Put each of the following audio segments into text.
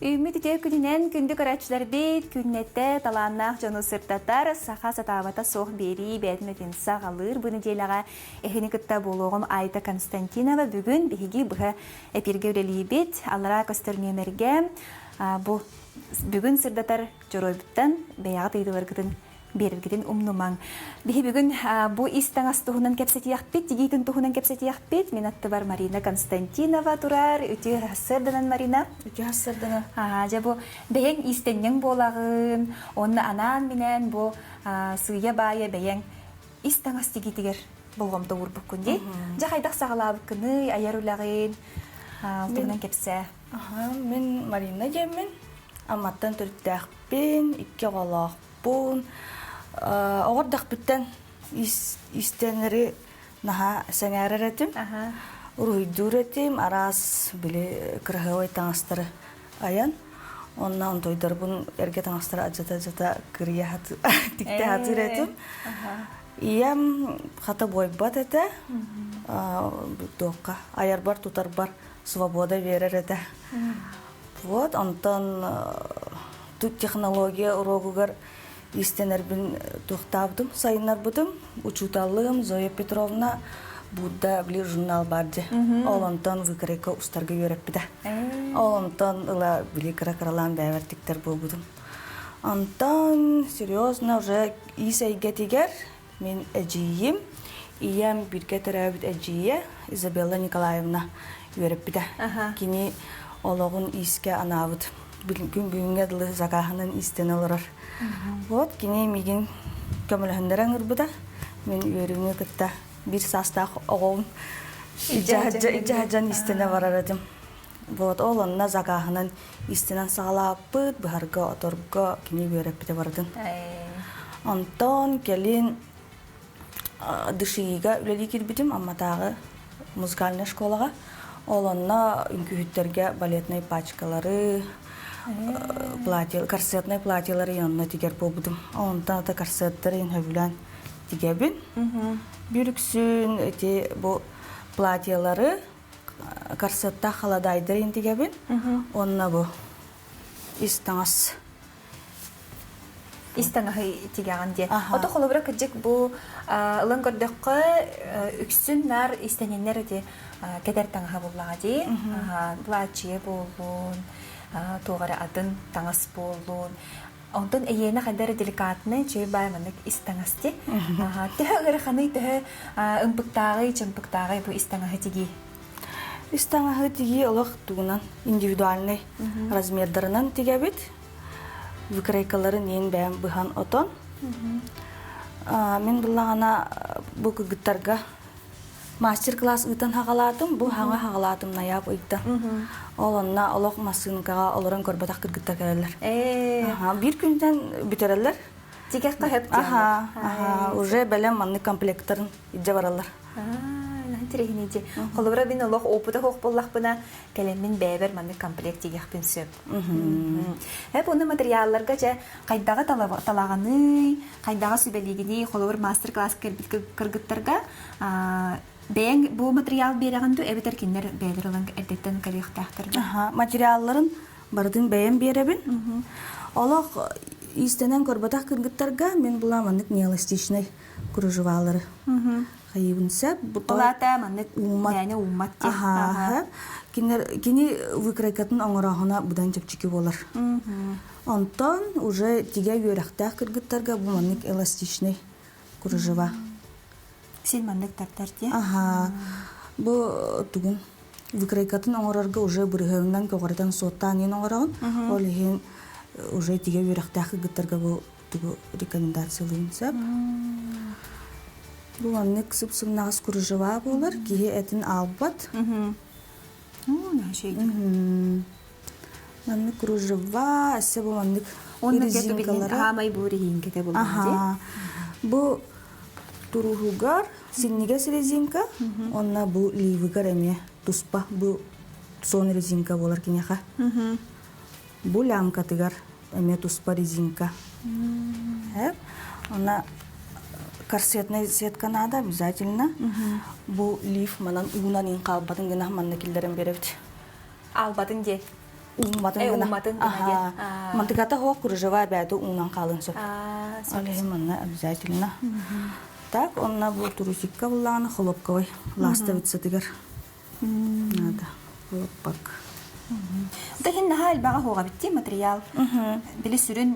Үүммүт үтүө күнүнэн күндү көрөөччүлэрбит, күннэтэ талааннаах дьону сырдатар, саха сатаабата суох биэрии бэйэтин өтүн саҕалыыр бу нэдиэлэҕэ эһини кытта буолуоҕум Айта Константинова. Бүгүн биһиги быһа эпиргэ үлэлиибит. Аллараа көстөр нүөмэргэ бу бүгүн сырдатар дьоруойбуттан бэйэҕит ыйытыыларгытын биэрэргитин умнумаҥ. Биһи бүгүн бу ис таҥас туһунан кэпсэтиэхпит, тигиитин туһунан кэпсэтиэхпит. Мин аттыбар Марина Константинова турар. Үтүө сарсыарданан, Марина. Үтүө сарсыарданан. Дьэ бу бэйэҥ иистэнньэҥ буолаҕын, уонна анаан-минээн бу сыыйа-баайа бэйэҥ ис таҥас тигиитигэр болҕомто уурбуккун дии. Дьэ хайдах саҕалаабыккыный, айар үлэҕин туһунан кэпсээ. Мин Марина диэммин, Амматтан төрүттээхпин, икки оҕолоох Бу оҕо эрдэхпиттэн истэнэри наһаа сэҥээрэр этим. Уруһуйдуур этим, араас били кыраһыабай таҥастары айан. Онно онтойдорбун эргэ таҥастары адьата-адьата кырыйа тикте хатыыр этим. Ийэм хата буойбат этэ. Туохха айарбар тутарбар свобода биэрэр этэ. Вот онтон тут технология уруогугар иистэнэрбин туохтаабытым, сайыннарбытым. Учууталым Зоя Петровна Будда били журнал бар дьэ. Ол онтон выкройка устарга үөрэппитэ. Ол онтон ыла били кыра-кыралаан бэйэбэр тиктэр буолбутум. Онтон серьезно уже иис эйгэтигэр мин эдьиийим, ийэм бииргэ төрөөбүт эдьиийэ Изабелла Николаевна үөрэппитэ. Кини олоҕун иискэ анаабыт. Күн бүгүҥҥэ дылы закааһынан иистэнэ олорор. Вот кини миигин көмөлөһүннэрэ ыҥырбыта. Мин үөрүүнү кытта биир саастаах оҕом илдьэ иистэнэ барар этим. Вот ол онно закааһынан иистэнэн саҕалааппыт, быһарга, оторго кини үөрэппитэ барытын. Онтон кэлин ДШИ-га үлэлии киирбитим Амматааҕы музыкальнай школаҕа. Ол онно үҥкүүһүттэргэ балетнай пачкалары, платье, корсетнай платьелары онно тигэр буолбутум. Онтон ата корсеттары сөбүлээн тигэбин. Биир үксүн ити бу платьелары корсеттаах халадаайдарын тигэбин. Уонна бу ис таҥас ис таҥаһы тигэҕин диэн. Ото холобура кырдьык бу ылан көрдөххө үксүн наар истэниннэр ити кэтэр таҥаһа буллаҕа дии. Платье буоллун, туох эрэ атын таҥас буоллун. Онтон эйиэнэ хайда эрэ деликатнай, чэй баай маннык ис таҥас ти. Төһө ыараханый, төһө ымпыктааҕый, чымпыктааҕый бу ис таҥаһы тигии? Ис таҥаһы тигии олох тугунан индивидуальный размердарынан тигэбит. Выкройкаларын иин бэйэм быһан отон. Мин буллаҕына бу кыргыттарга мастер-класс ыытан хаҕалаатым. Бу хаҥа хаҕалаатым найаап ыйда. Ол онно олох массыынкаҕа олорон көрбөтөх кыргыттар кэлэллэр. Биир күнтэн бүтэрэллэр. Тигэх хаһып Аха, уже бэлэм маннык комплектарын илдьэ бараллар. Интэриэһинэй Холобура мин олох опыта суох буоллахпына, кэлэммин бэйэбэр маннык комплект тигиэхпин сөп. Эп уну материалларга дьэ хайдаҕы талаҕаный, хайдаҕы сүбэлиигиний, холобур мастер-класс кэлбит кыргыттарга бэйэҥ бу материал биэрэҕин дуу эбэтэр кинилэр бэйэлэр ылан эрдэттэн кэлиэхтээхтэр дуу? Материалларын барытын бэйэм биэрэбин. Олох иистэнэн көрбөтөх кыргыттарга мин була маннык неэластичнай кружевалары хайыыбын сөп. Ол аата маннык мээнэ ууммат диэн. Аха. Кини выкройкатын оҥорооһуна быдан чэпчэки буолар. Онтон уже тигэ үөрэхтээх кыргыттарга бу маннык эластичный кружева. Син маннык тартар диэн. Аха. Бу тугун выкройкатын оҥорорго уже бырыһыанынан көҕүрэтэн суоттаан иһин оҥороҕун. Ол иһин уже тигэ үөрэхтээх кыргыттарга бу тугу рекомендациялыын сөп. Бу маннык сып-сымнаҕас кружева буолар, киһи этин аалбат. Маннык кружева, өссө бу маннык резинкалара. Хаамай бу резинкэтэ булла Бу туруһугар синньигэс резинка, онно бу ливыгар эмиэ туспа бу сон резинка буолар киниэхэ. Бу лямкатыгар эмиэ туспа резинка. Она корсетная сетка надо обязательно. Бу лиф манан уунан ин хаалбатын гына манна киллэрэн беребит. Албатын дии. Уумматын Э, гына. уумматын гына Аха. диэн. Аа. Мантыката хоох кружева бэйэтэ уунан хаалын сөп. Аа, Ол сөп. иһин манна обязательно. Так, онно бу трусикка буллаҕына хлопковый ластовицатыгар надо хлопок. Да иһин наһаа элбэҕэ суоҕа битти материал. Били сүрүн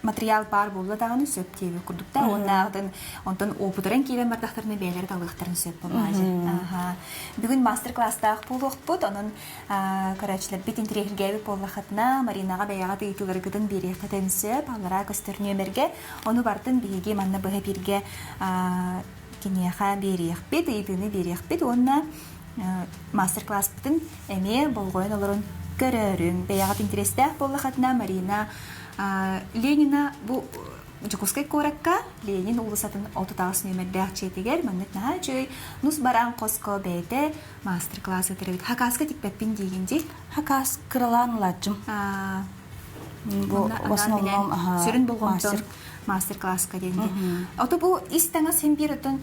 материал баар буолла даҕаны сөп диэбит курдук да уоннааҕытын онтон опытыран киирэн бардахтарына бэйэлэрэ талыахтарын сөп буоллаҕа аха бүгүн мастер-класстаах буолуохпут онон көрөөччүлэрбит интириэһиргээбит буоллаххытына Маринаҕа бэйэҕит ыйытыыларгытын биэриэххитин сөп аллараа көстөр нүөмэргэ ону бартын биһиги манна быһа бииргэ киниэхэ биэриэхпит ыйытыыны биэриэхпит уонна мастер-класспытын эмиэ болҕойон олорон көрөөрүҥ. Бэйэҕит интэриэстээх буоллаххытына Марина Ленина бу Дьокуускай куоракка Ленин уулуссатын 38 нүөмэрдээх дьиэтигэр маннык наһаа үчүгэй нус бараан хоско бэйэтэ мастер-класс ыытар эбит. Хакаска тикпэппин диигин дии? Хакас кыралаан ылааччым. Бу в основном сүрүн болҕомтон мастер-класска диэн. Ото бу ис таҥас син биир отон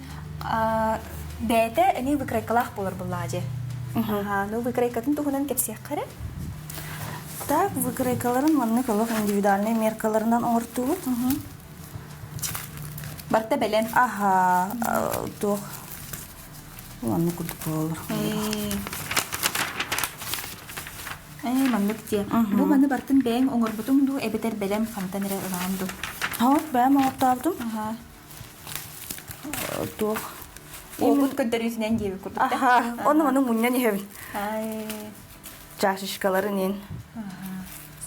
бэйэтэ эмиэ выкройкалаах буолар буоллаҕа дии. Ну выкройкатын туһунан кэпсиэххэ эрэ. Так, выкройкаларын маннык олох индивидуальнай меркаларынан оҥортуубут. Барта бэлэм. Аха, туох маннык курдук буолар. Ээ, маннык диэ. Бу маны бартын бэйэҥ оҥорбутуҥ дуу, эбэтэр бэлэм хантан эрэ ылаҕын дуу? Һоо, бэйэм оҥортообутум. Аха. Туох? Опыт көрдөрүүтүнэн диэбит курдук да? Аха, ону маны мунньан иһэбин. Ай. Чашечкаларын иин.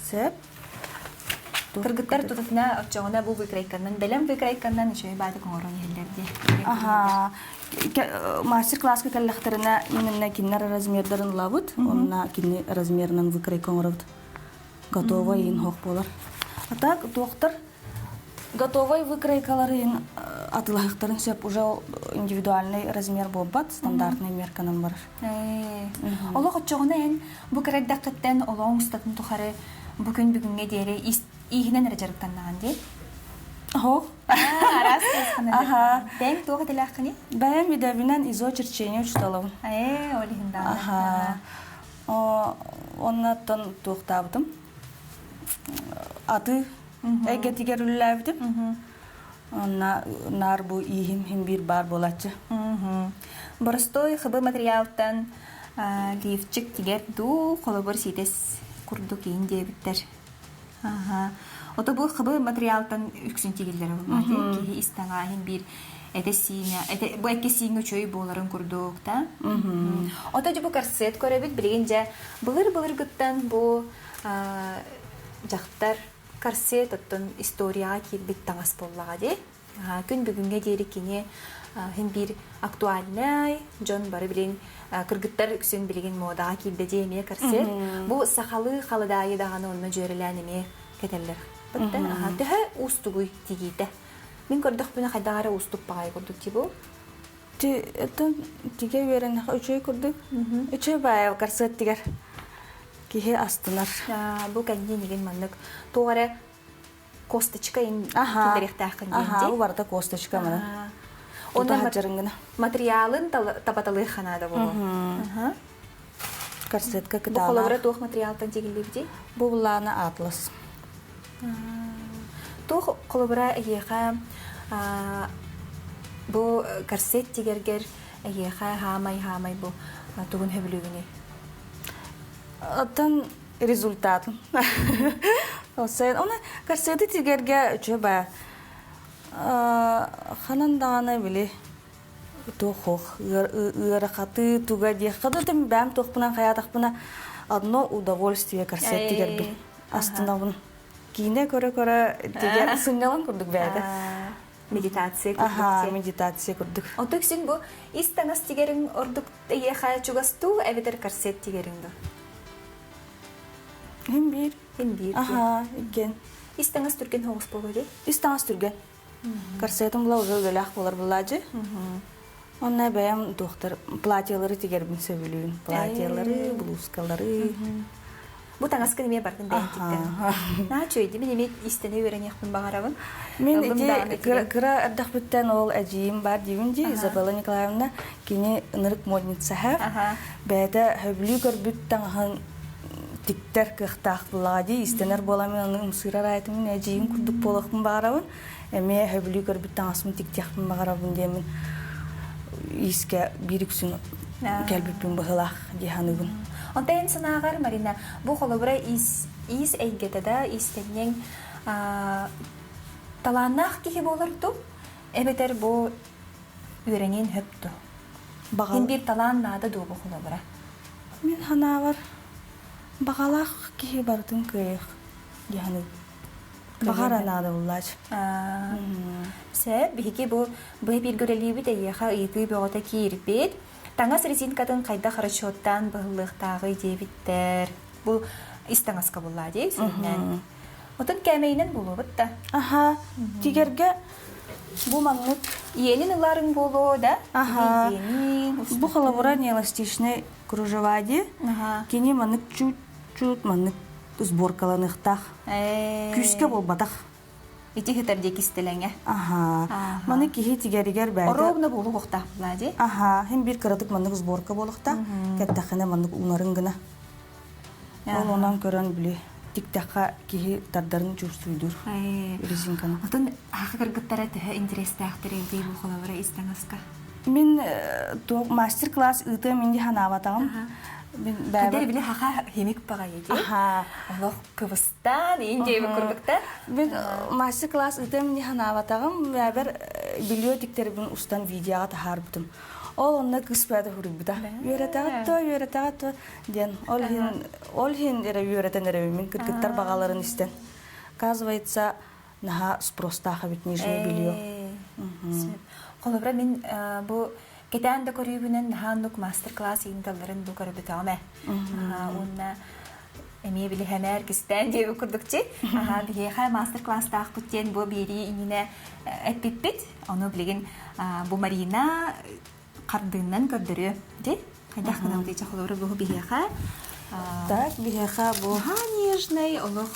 Сөп. Кыргыттар тутатына оччоҕуна бу выкройканан, бэлэм выкройканан үчүгэй баатык оҥорон иһэллэр дии. Аха. Мастер-класска кэллэхтэринэ именно кинилэр размердарын ылабыт, онно кини размерынан выкройка оҥоробут. Готовый иин хоох буолар. А так туохтар готовый выкройкаларын атылаһыктарын сөп уже индивидуальный размер буолбат, стандартный мерканан барар. Олох оччоҕуна эн бу кырайдаххыттан олоҕуҥ устатын тухары бу күн бүгүҥҥэ диэри ииһинэн эрэ дьарыктаннаҕын дии? Оһох. Араас хайысханан Аха. Бэйэҥ туох идэлээххиний? Бэйэм идэбинэн изо-черчение учууталабын. Ээ, ол иһин даҕаны. Аха. Оннаттан туохтаабытым. Аты эйгэтигэр үлэлээбитим. Онна наар бу ииһим иһин биир баар буолааччы. Боростуой хыбы материалтан лифчик тигэр дуу, холобур сиитэс курдук иин диэбиттэр. Аха. Ото бу хыбы материалтан үксүн тигиллэр буолла. Киһи ис таҥаһын биир этэ сиинэ, этэ, бу экки сииҥҥэ үчүгэй буоларын курдук да. Ото дьэ бу корсет көрөбүт билигин дьэ былыр-былыргыттан бу дьахтар корсет оттон историяҕа киирбит таҥас буоллаҕа дии. Күн бүгүҥҥэ диэри кини син биир актуальнай, дьон бары билин кыргыттар үксүн билигин модаҕа киирдэ дии эмиэ корсет. Бу сахалыы халадаайы даҕаны онно дьүөрэлээн эмиэ кэтэллэр. Төһө уустугуй тигиитэ? Мин көрдөхпүнэ хайдах эрэ уустук баҕайы курдук дии бу. Тигэ үөрэнэхэ үчүгэй курдук. Үчүгэй баайы корсет тигэр киһи астынар. Бу кэннин игин маннык туох эрэ косточка киллэриэхтээххин диэн Аха, бу барыта косточка маны. Онон материалын табаталыахха наада буолуо. Корсетка Бу кытаанах. холобура туох материалтан тигиллибитий? Бу буллаана атлас. Туох холобура эһиэхэ бу корсет тигэргэр эһиэхэ хаамай-хаамай бу тугун сөбүлүүгүнүй? Оттон результатын. Осен, оны корсеты тигэргэ үчүгэй баа. Ханан даҕаны били туох ыарахаты туга диэххэ да тим бэйэм туохпунан хайаатахпына одно удовольствие корсет тигэрбин астынабын. Киинэ көрө-көрө тигэр сынньалаҥ курдук бэйэтэ. Медитация курдук. Аха, медитация курдук. Онтон син бу ис таҥас тигериҥ ордук эйиэхэ чугастуу эбэтэр корсет тигериҥ дуо? Хин биир. Хин биир. Аха, иккен. Ис таҥас түргэн соҕус буолуо дии? Ис таҥас түргэн. Корсетым була уже үлэлээх буолар булаадьы. Онно бэйэм туохтар платьелары тигэрбин сөбүлүүн. Платьелары, блузкалары. Бу таҥаскын эмиэ бардын бэйэм тиктэн. Наһаа үчүгэйди мин эмиэ истэнэ үөрэниэхпин баҕарабын. Мин ити кыра эрдэхпиттэн ол эдьиийим бар диибин дии Изабелла Николаевна кини ынырык модница бэйэтэ сөбүлүү көрбүт таҥаһын. тиктэр кыахтаах буллаҕа дии истэнэр буоламмын аны ымсыырар аайтым эдьиийим курдук буолуохпун баҕарабын эмиэ сөбүлүү көрбүт таҥаспын тиктиэхпин баҕарабын диэммин иискэ биир үксүн кэлбиппин быһыылаах дии саныыбын. Онтон эн санааҕар, Марина, бу холобура иис, иис эйгэтэ да, иистэнньэҥ талааннаах киһи буолар дуу, эбэтэр бу үөрэниэн сөп дуу? Баҕал... Ин биир талаан наада дуу бу холобура? Мин санаабар, баҕалаах киһи барытын кыайыах дии саныыбын. Баҕара наада буллаач. Сөп, биһиги бу бу бииргэ үлэлиибит эйиэхэ ыйытыы бөҕөтө киирбит. Таҥас резинкатын хайдах расчеттаан быһыллыахтааҕый диэбиттэр. Бу ис таҥаска буллаа дии сүрүннээн. Отон кээмэйинэн буолуобут да. Аха, тигэргэ бу маннык Иэнин ыларыҥ буолуо да? Аха. Иэнин, Бу холобура неэластичный кружева дии. Кини маннык чуть-чуть маннык сборкаланыахтаах. Күүскэ буолбатах. Ити хытар диэки истэлэҥэ. Аха. Маны киһи тигэригэр бэйэтэ. Оруобуна буолуохтаах буолаа дии. Аха. Хин биир кыратык маннык сборка буолуохтаах. Кэттэххинэ маннык уунарын гына. Ол онон көрөн били тиктэххэ киһи тардарын чувствуйдуур резинканы. Отон аха кыргыттара төһө интэриэстээхтэр дии бу холобура ис таҥаска? Мин туох мастер-класс ыытыам инди ханаабатаҕым. Мин Хадэр били хаха химик баҕайы дии. Олох кыбыстаан иин диэбит курдуктар. Мин мастер-класс ыытыам инди ханаабатаҕым. Бэбэр билио тиктербин устан видеоҕа таһаарбытым. Ол онно кыыс бэйэтэ суруйбута. Үөрэтэҕит то, үөрэтэҕит то диэн. Ол иһин ол иһин эрэ үөрэтэн эрэбин кыргыттар баҕаларын истэн. Оказывается, наһаа спростаах эбит нижнее белье. Холобура мин бу кэтээн да көрүүбүнэн наһаа оннук мастер-класс ыыталларын бу көрбүтөҕүм ээ. Уонна эмиэ били хэмээр кистээн диэбит курдукчи. Аха биһиэхэ мастер-класстаахпыт диэн бу биэрии иннинэ эппиппит. Ону билигин бу Марина хардыынан көрдөрүө. Ди хайдах гынабыт дии холобура бу биһиэхэ Так, биһиэхэ бу наһаа нежный олох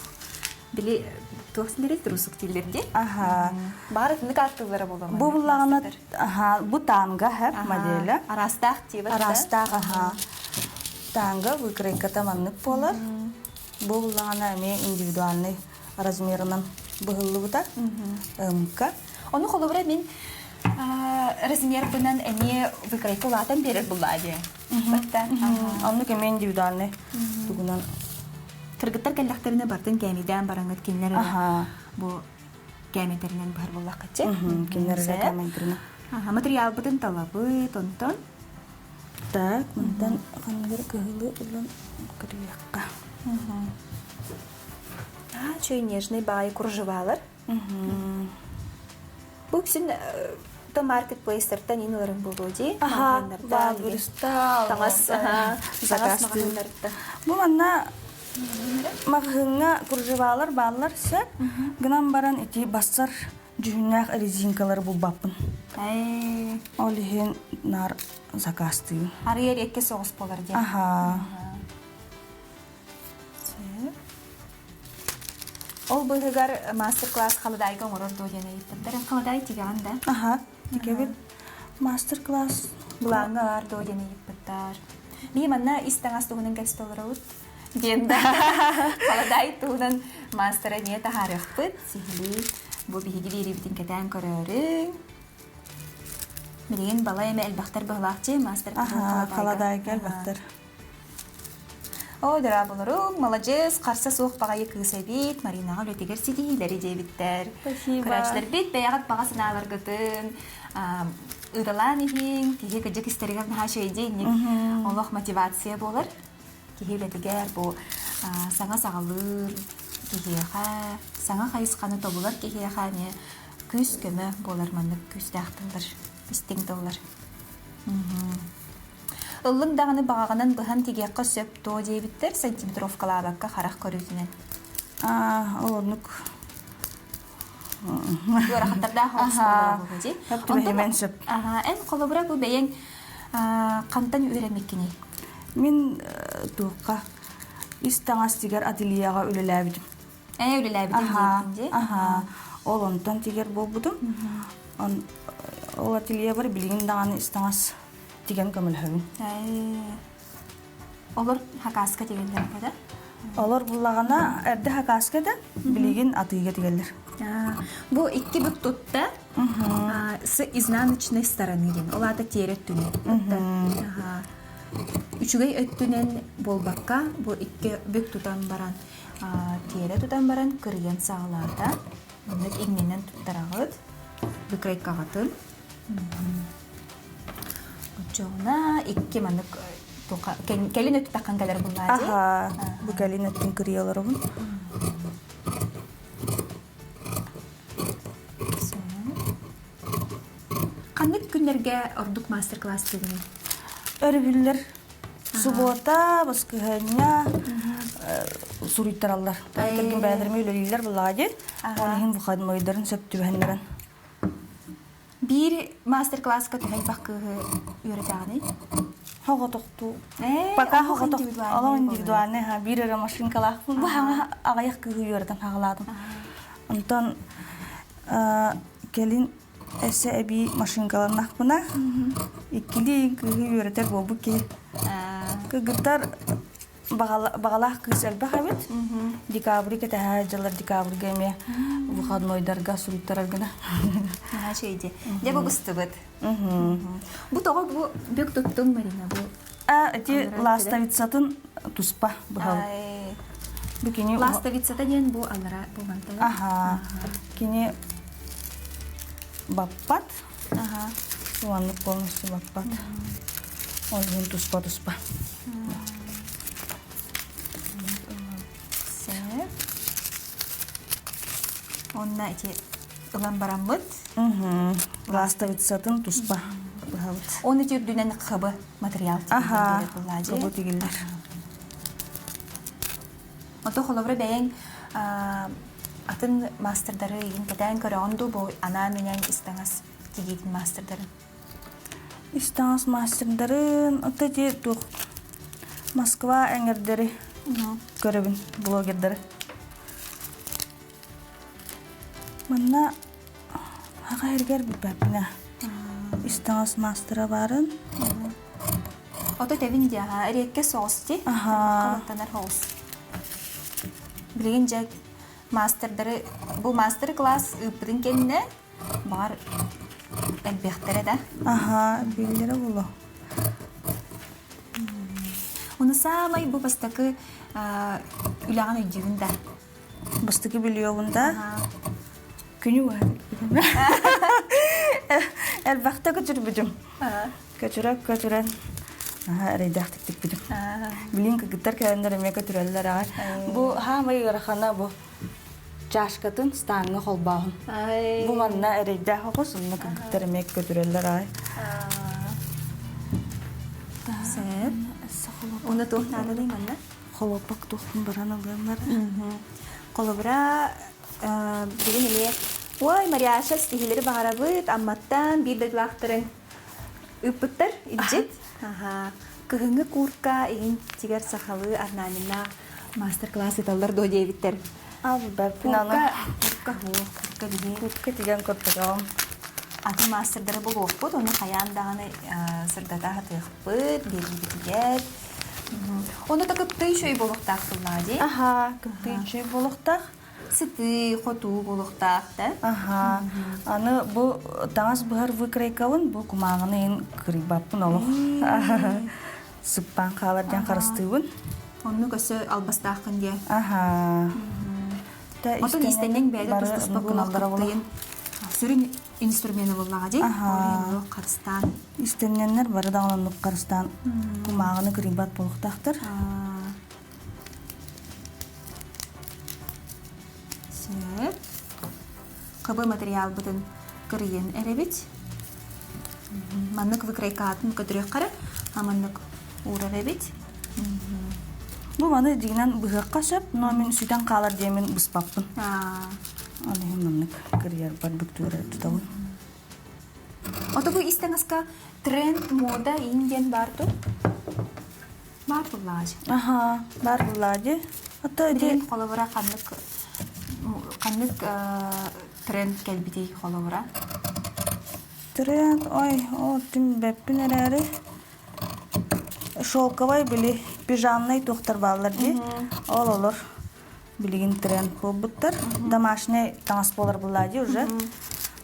били туох синэрий трусук дииллэр дии. Аха. Баар итинник ааттыыллара буолуо. Бу буллаҕына аха бу танго хэп моделя. Араастаах тиибэт. Араастаах аха. Танго выкройката маннык буолар. Бу буллаҕына эмиэ индивидуальный размерынан быһыллыбыта. Ымка. Ону холобура мин размербынан эмиэ выкройка улаатан биэрэр буллаа дии. Батта. Оннук эмиэ индивидуальный тугунан Кыргыттар кэллэхтэринэ бартын кээмэйдээн бараҥыт кинилэр эрэ бу кээмэйдэринэн быһар буоллаххытчы. Кинилэр эрэ кээмэйдэринэн. Материалбытын талабыт, онтон Так, мантан ханныгар кыһылы ылан көрүөххэ. Аа, чөй нежный баайы кружевалар. Бу үксүн то маркетплейстертан ин ыларым буолуо дии. Аха, Валберста, таҥас, таҥас маҕаһыыннарыттан. Бу манна маҕаһыыҥҥа кружевалар бааллар сөп. Гынан баран ити бассар дьүһүннээх резинкалары булбаппын. Ол иһин наар заказтыыбын. Арыйар экке соҕус буолар диэн. Аха. Ол быыһыгар мастер-класс халадаайга оҥорор дуо диэн ыйыппыттар. Халадаай тигэҕин да? Аха, тигэбин. Мастер-класс Былааҥҥа баар дуо диэн ыйыппыттар. Бии манна ис таҥас туһунан кэпсэтэ олоробут диэн да халадаай туһунан маастара эмиэ таһаарыахпыт. Сиһилии бу биһиги биэриибитин кэтээн көрөөрүҥ. Билигин балай эмэ элбэхтэр быһылаахчы мастер Аха, халадаайга элбэхтэр. Оо, дорооболоруҥ, маладьыас, харса суох баҕайы кыыс эбит, Маринаҕа үлэтигэр ситиһиилэри диэбиттэр. Спасибо. Көрөөччүлэрбит бэйэҕит баҕа санааларгытын ыыталаан иһиҥ, киһи кыдьык истэригэр наһаа үчүгэйдик инник олох мотивация буолар. Киһи үлэтигэр бу саҥа саҕалыыр киһиэхэ, саҥа хайысханы тобулар киһиэхэ эмиэ күүс-көмө буолар маннык күүстээх тыллар, истиҥ тыллар. Ыллыҥ даҕаны баҕаҕынан быһан тигиэххэ сөп дуо диэбиттэр сантиметровкалаабакка харах көрүүтүнэн. Аа, ол оннук. Ыарахаттардаах Аха. дии. Сөп түбэһимэн сөп. Аха, эн холобура бу бэйэҥ хантан үөрэммиккиний? Мин туохха ис таҥас тигэр ательеҕа үлэлээбитим. Ээ, үлэлээбитим диэбитин дии. Аха. Ол онтон тигэр буолбутум. Ол ательебар билигин даҕаны ис таҥас тигэн көмөлөһөбүн. Олор хакаска тигэллэр да? Олор буллаҕына эрдэ хакааска да билигин атыыга тигэллэр. Бу икки бүк тутта с изнаночной стороны диэн. Ол аата тиэрэ өттүнэн. Үчүгэй өттүнэн буолбакка, бу икки бүк тутан баран, тиэрэ тутан баран кырыйан саҕалаата. Маннык иҥнэнэн туттараҕыт. Быкрайкаҕытын. Оччоҕуна икки маннык кэлин өттү таххан кэлэр буллаа дии. Аха, бу кэлин өттүн кырыйа олоробун. Ханнык күннэргэ ордук мастер-класс тыгыный? Өрөбүллэр субуота, баскыһыанньа суруйтараллар. Кэргэн бэйэлэрими үлэлииллэр буллаҕа дии. Ол иһин выходнойдарын сөп түбэһиннэрэн. Биир мастер-класска төһө элбэх кыыһы үөрэтэҕиний? Хоҕотохтуу. Пока хоҕотох олох индивидуальный ха биир эрэ машинкалаахпын. Бу хаҥа аҕыйах кыыһы үөрэтэн хаҕалаатым. Онтон кэлин өссө эбии машинкаланнахпына иккилии кыыһы үөрэтэр буолбут киһи. Кыргыттар Баҕалаах кыыс элбэх эбит. Декабрь кэтэһэ дьыллар декабрьга эмиэ выходнойдарга суруйтарар гына. Наһаа үчүгэй Дьэ бу быстыбыт. Бу тоҕо бу бүк туттуҥ Марина бу? А эти ластовицатын туспа быһал. Бу кини Ластовицата диэн бу аллара бу мантала. Аха. Кини баппат. Аха. Уоннук полностью баппат. Ол иһин туспа-туспа. Сөп. Онно ити ылан бараммыт. Ластовицатын туспа быһабыт. Оны ити үрдүнэн хабы материал Аха, хабы тигиллэр. Ото холобура бэйэҥ атын маастардары игин кэтээн көрөҕүн дуу бу анаан-минээн истаҥас тигиитин маастардарын? Истаҥас маастардарын ото ити туох Москва эҥэрдэри көрөбүн блогердары. Манна аҕа эргэр билбэппин Истаҥас маастара баарын. Ото тэбин диэҕэ эриэккэ соҕус дии. Хабаттанар соҕус. Билигин дьэ маастардары бу мастер-класс ыыппытын кэннэ баҕар элбиэхтэрэ да. Аха, биллэрэ буолуо. Уну саамай бу бастакы үлэҕин өйдүүгүн да? Бастакы билиэҕин да күнү Элбэхтэ көтүрбүтүм. Көтүрэ көтүрэн эрэйдээхтик тикпитим. Билин кыргыттар кэлэннэр эмиэ көтүрэллэр аҕай. Бу хаамай ыарахана бу чашкатын стаҥҥа холбооһун. Бу манна эрэйдээх оҕус, онно кыргыттар эмиэ көтүрэллэр аҕай. Сөп. Уна туох наадалый манна? Холоппок туохпун баран ылыамнар. Холобура, бүгүн эмиэ Ой, Марьяша, ситиһиилэри баҕарабыт, Амматтан биир дойдулаахтарын ыыппыттар, илдьит. Кыһыҥҥы куурка иһин тигэр сахалыы орнаменнаах мастер-класс ыыталлар дуо диэбиттэр. Куурка, куурка, куурка биһи. Куурка тигэн көрбөтөҕүм. Атын маастардары булуохпут, ону хайаан даҕаны сырдата сатыахпыт, биэриибитигэр. Ону да кыптый үчүгэй буолуохтаах сыллаҕа дии. Аха, кыптый үчүгэй буолуохтаах. Сытыы, хотуу буолуохтаах да. Аха. Аны бу таҥас быһар выкройкабын бу кумааҕыны иһин кырыйбаппын олох. Сыппаан хаалар диэн харыстыыбын. Оннук өссө албастааххын диэ. Аха. Отон иистэнньэҥ бэйэтэ тус-туспа кыптыйын сүрүн инструмена буоллаҕа дии. Ол харыстаан. Истэнньэннэр бары даҕаны оннук харыстаан кумааҕыны кырыйбат буолуохтаахтар. Сөп. Хабы материалбытын кырыйан эрэбит. Маннык выкройкаатын көтүрүөххэ маннык уурар эбит. Бу маны дьиҥинэн быһыахха сөп, но мин сүтэн хаалар диэмин быспаппын. Ол иһин маннык кырыйарбар бүктүүрэ тутабын. Ото бу истэҥаска тренд мода ин диэн баар ту? Баар буллаажы. Аха, баар буллаажы. Ото ити холобура ханнык ханнык тренд кэлбитий холобура? Тренд, ой, ол тим бэппин эрээри шелковай били. Пижамнай туохтар бааллар дии. Ол олор билигин тренд буолбуттар. Домашний таҥас буолар буллаа дии уже.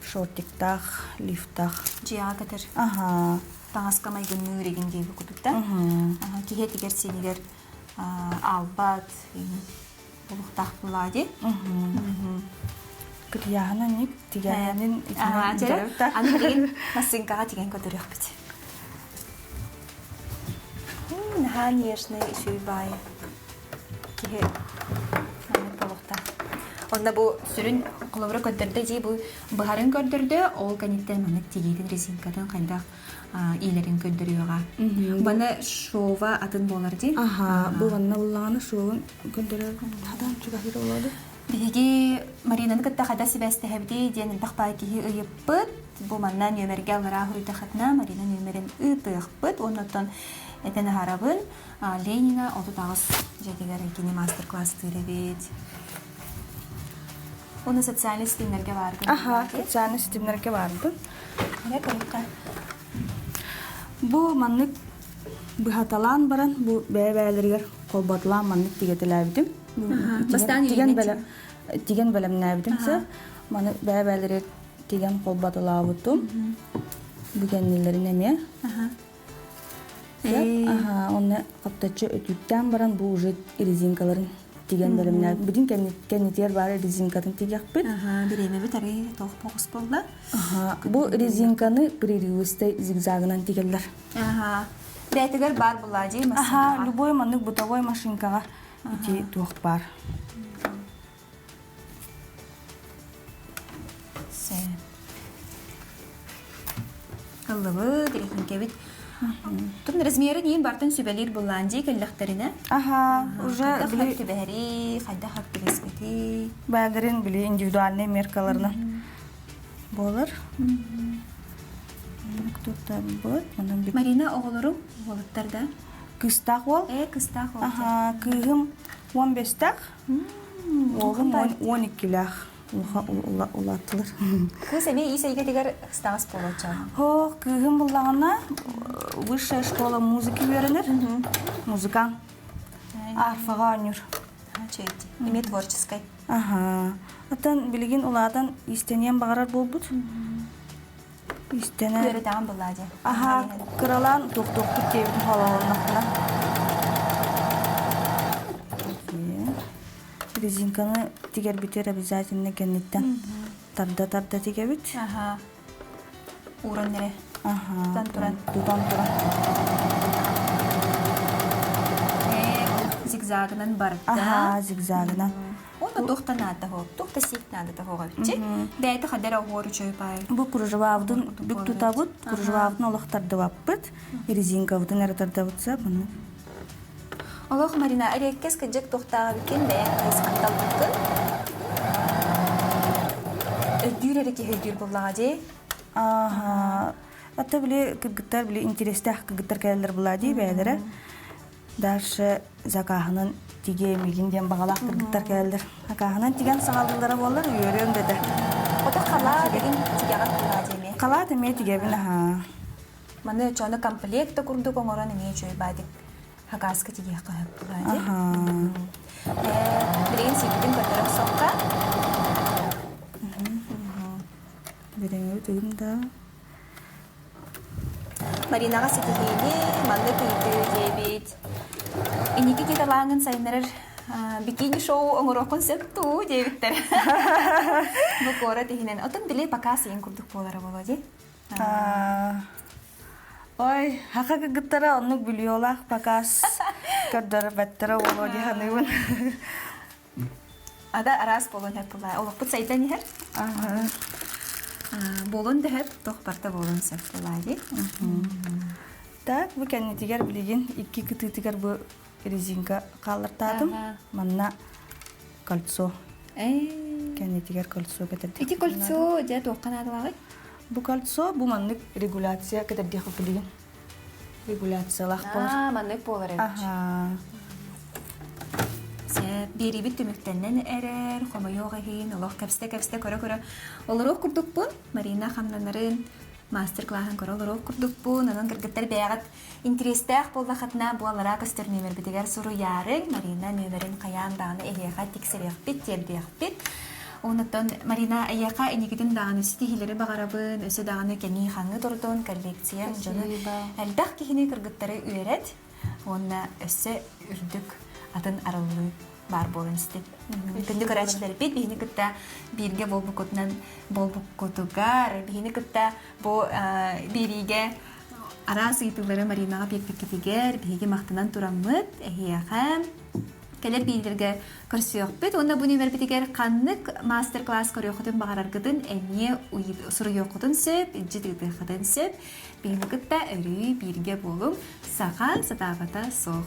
Шортиктаах, лифтаах. Дьиэҕэ кэтэр. Аха. Таҥаска майгынныыр игин диэби кутутта. Киһи этигэр сиэнигэр аалбат булуктаах буллаа дии. Кытыйааһына ник тигээһинин Аны билигин массыыҥкаҕа тигэн көтөрүөхпүт. Наһаа нежный үчүгэй баайы киһи маннык буолуохтаах. Онно бу сүрүн холобура көрдөрдө дии бу быһарын көрдөрдө, ол кэнниттэн маннык тигиитин резинкатын хайдах иилэрин көрдөрүөҕэ. Баны шова атын буолар дии. Аха, бу манна буллаҕына шовун көрдөрөр хадан чугаһыр олоду. Биһиги Маринаны кытта хайда сибээстэһэбитий диэн элбэх баай киһи ыйыппыт. Бу манна нүөмэргэ аллараа суруйдаххытына Марина нүөмэрин ыытыахпыт. Уонна оттон этэн аһарабын, Ленина 38 дьиэтигэр кини мастер-класстыыр эбит. Уонна социальный ситимнэргэ бааргын. Аха, социальный ситимнэргэ баарбын. Эрэ көрүөххэ. Бу маннык быһаталаан баран бу бэйэ-бэйэлэригэр холботулаан маннык тигэтэлээбитим. Бастаан Тигэн бэлэм тигэн бэлэмнээбитим сэ. Маны бэйэ-бэйэлэригэр тигэн холботулаабытым. Бу кэннилэрин эмиэ. Аха, онно хаптаччы өтүүктээн баран бу уже резинкаларын тигэн бэлэмнээбит. Бүтүн кэннитигэр баар резинкатын тигиэхпит. Аха, бириэмэбит арый тоох боҕус буолла. Аха, бу резинканы прерывистай зигзагынан тигэллэр. Аха, бэйэтигэр баар булаа дии Аха, любой маннык бытовой машинкаҕа ити туох баар. Ыллыбыт, иһинкэбит. Тун размерын иин бартын сүбэлиир буллаан дии кэллэхтэринэ. Аха, уже хайдах хап түбэһэрий, хайдах хап түбэспэтий. Бэйэлэрин били индивидуальный меркаларынан буолар. Туттарбыт. Марина оҕолорум уолаттар да? Кыстаах уол. Э, кыстаах уол. Аха, кыыһым 15-тээх. Уолум 12-лээх улааттылар. Кыыс эмиэ ис эйгэтигэр ыстаҕас буолуочча. Хоох, кыыһым буллаҕына высшая школа музыки үөрэнэр. Музыкант. Арфаҕа оонньуур. Эмиэ творческай. Аха. Оттон билигин улаатан истэниэн баҕарар буолбут. Истэнэ. Үөрэтэҕин буллаа дии. Аха, кыралаан туохтуохпут диэбитин холоһуннахпына. Резинканы тигэрбитигэр обязательно кэнниттэн тарда-тарда тигэбит. Аха. Ууран эрэ. Аха. Тутан туран. Тутан туран. Ээ, зигзагынан барда. Аха, зигзагынан. Уонна туох да наада хоп, туох да сиик наада хоҕабыччы. Бэйэтэ хадара оһуор үчүгэй баай. Бу кружевабытын бүк тутабыт, кружевабытын олох тардыбаппыт, резинкабытын эрэ тардабыт сап. Олох Марина, эриэккэс кыдьык туохтааҕа биккин бэйэҥ хайысхатталбыккын. Өйдүүр эрэ киһи өйдүүр буоллаҕа дии. Ааха. Ата били кыргыттар били интерестээх кыргыттар кэлэллэр булаа дии бэйэлэрэ. Дальше закаһынан тигэ мигин диэн баҕалаах кыргыттар кэлэллэр. Закаһынан тигэн саҕалыыллара буоллар үөрүөм дэтэ. Ото халаа деген тигэҕин булаа дии Халаат эмиэ тигэбин аһаа. Маны чону комплект да курдук оҥорон эмиэ үчүгэй баадик хакаска тигиэххэ сөп булаа Билигин сиикпитин көрдөрө охсуохха. Билиҥҥи тыгын да Маринаҕа ситиһиини, маннык ыйытыы диэбит. Инники киталааҥын сайыннарар бикини-шоу оҥоруоххун сөп дуу диэбиттэр. Бу куорат иһинэн. Отон били пока сыйын курдук буолара буолуо дии. Ой, хаха кыргыттара оннук бүлүөлаах показ көрдөрбөттөрө буолуо дии саныыбын. Ада араас буолуон сөп буолаа. Олохпут сайдан иһэр. Буолуон да сөп, туох барыта буолуон сөп буолаа дии. Так, бу кэннитигэр билигин икки кытыытыгар бу резинка хааллартаатым. Манна кольцо. Кэннитигэр кольцо кэтэрдиэх. Ити кольцо дьэ туохха наадалааҕый? Бу кольцо бу маннык регуляция кэтэрдиэх билигин. Регуляциялаах буолар. Аа, маннык буолар эбит. Аха. Сөп, биэриибит түмүктэнэн эрэр, хомойуох иһин, олох кэпсэтэ-кэпсэтэ көрө-көрө олоруох курдукпун. Марина хамнанарын. мастер-классын көрө олоруох курдукпун. Онон кыргыттар бэйэҕит интэриэстээх буоллаххытына буолара көстөр нүөмэрбитигэр суруйаарыҥ. Марина нүөмэрин хайаан даҕаны эһиэхэ тиксэриэхпит, тиэрдиэхпит. Онуттан Марина эйиэхэ инникитин даҕаны ситиһиилэри баҕарабын, өссө даҕаны кэҥии-хаҥыы турдун, коллекцияҥ дьону элбэх киһини кыргыттары үөрэт уонна өссө үрдүк атын арыллыы баар буолан истин. Күндү көрөөччүлэрбит биһини кытта бииргэ буолбуккутунан буолбуккутугар, биһини кытта бу биэриигэ араас ыйытыылары Маринаҕа биэрбиккитигэр биһиги махтанан тураммыт, эһиэхэ кэлэр биирдэргэ көрсүөхпүт уонна бу нүөмэрбитигэр ханнык мастер-класс көрүөххүтүн баҕараргытын эмиэ суруйуоххутун сөп, илдьит ыытыаххытын сөп. Биһини кытта өрүү бииргэ буолуҥ. Саха сатаабата суох.